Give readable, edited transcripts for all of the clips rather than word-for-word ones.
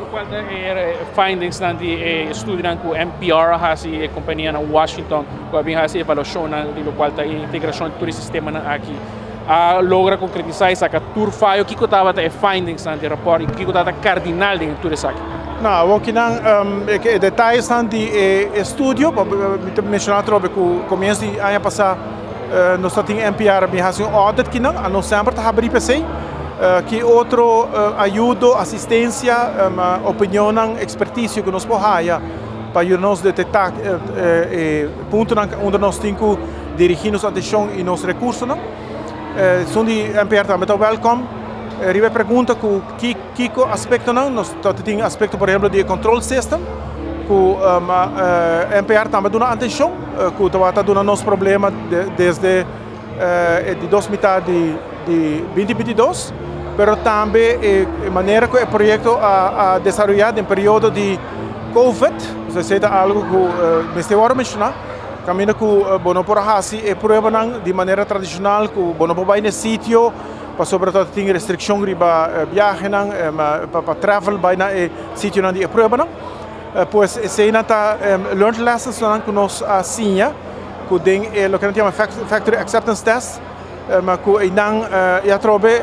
Lokual ta e findingsnan di e estudionan ku NPR a hasi, e kompania na Washington ku a bin hasi evaluashonnan di lokual ta e integrashon di tur e sistemanan aki, a logra konkretisá i saka tur fayo? Kiko tabata e findingsnan di e rapòrt i kiko tabata kardinal den tur esaki? No, awor kinan e detayesnan di e estudio, mi ta menshoná atrobe ku komienso di aña pasá nos ta tin NPR a bin hasi un audit kinan, anos semper ta habrí pa esei. Ki otro ayudo, asistencia, opinionnan, experticio cu nos por haya pa yuda nos detecta e puntonan unda nos tin cu dirigi nos atencion y nos recursonan. Esun di NPR tambe ta welcome. Riba e pregunta cu kico aspectonan, nos ta tin aspecto por ehemplo di e control system cu NPR tambe duna atencion cu tabata duna nos problema desde e di dos mitad di di 2022, pero tambe e manera ku e proyekto a desaroyá den periodo di Covid, esei ta algu ku mester wòrdu menshoná, kaminda ku bo no por a hasi e pruebanan di manera tradishonal, ku bo no por bai na e sitio pasobra ta tin restrikshon riba biahenan pa travel bai na e sitionan di e pruebanan. Pues eseinan ta learned lessonsnan ku nos a siña ku den e loke nan ta yama factory acceptance test, ma ku einan e atrobe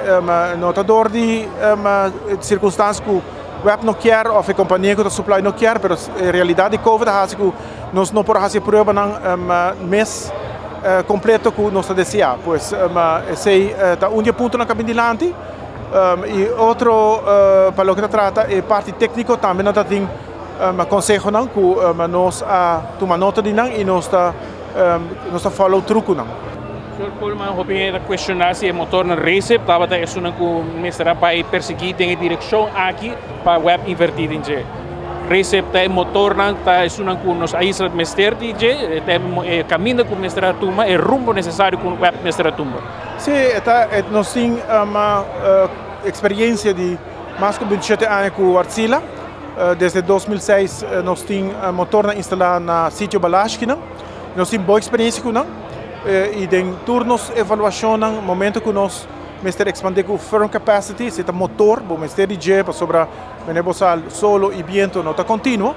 no ta dor di sirkunstansia ku web no kier òf e kompania ku ta supply no kier, pero e realidat di covid a hasi ku nos no por hasi e pruebanan mes kompleto ku nos ta deseá. Pues esei ta un di e puntonan ku a bin dilanti. I otro pa loke ta trata e parti tékniko tambe nan ta tin konsehonan ku nos a tuma nota di nan i nos ta nos ta follow through ku nan. Señor Koolman, hopi hende ta cuestiona si e motornan Recip tabata esunnan cu mester a bay persegui den e direccion aki pa web inverti den dje. Recip ta e motornan, ta esunnan cu nos isla mester di dje, ta e caminda cu mester a tuma, e rumbo necesario cu web mester a tuma. Si, e ta, nos tin experiencia di mas cu 27 aña cu Wartsila. Desde 2006 nos tin motornan instala na sitio Balashkinan. Nos tin bon experiencia cu nan y den tur nos evaluacionnan momento cu nos mester expande cu firm capacity, si ta motor bo mester di dje pasobra wanneer bo sal solo y biento no ta continuo,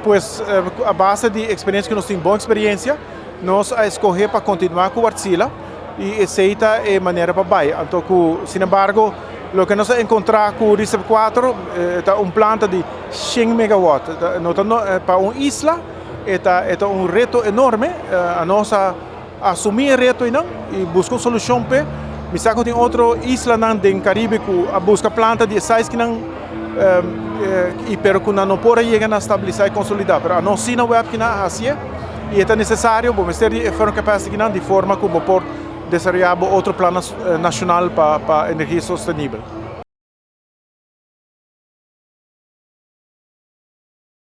pues a base di experiencia cu nos tin, bon experiencia, nos a escoge pa continua cu Wartsila y esey ta e manera pa bay. Anto cu sinembargo loke nos a encontra cu Recep 4 ta un planta di 100 megawatt, no ta pa un isla. E ta e ta un reto enorme. Anos a asumí e reto einan i buska un solushon p'e. Mi sa ku tin otro islanan den Karibe ku a buska planta di e size kinan i pero ku nan no por a yega na stabilisá i konsolidá. Pero anos sí na web kinan a hasié i e ta nesesario. Bo mester di e firm capacity kinan di forma ku bo por desaroyá bo otro plan nashonal pa energia sostenibel.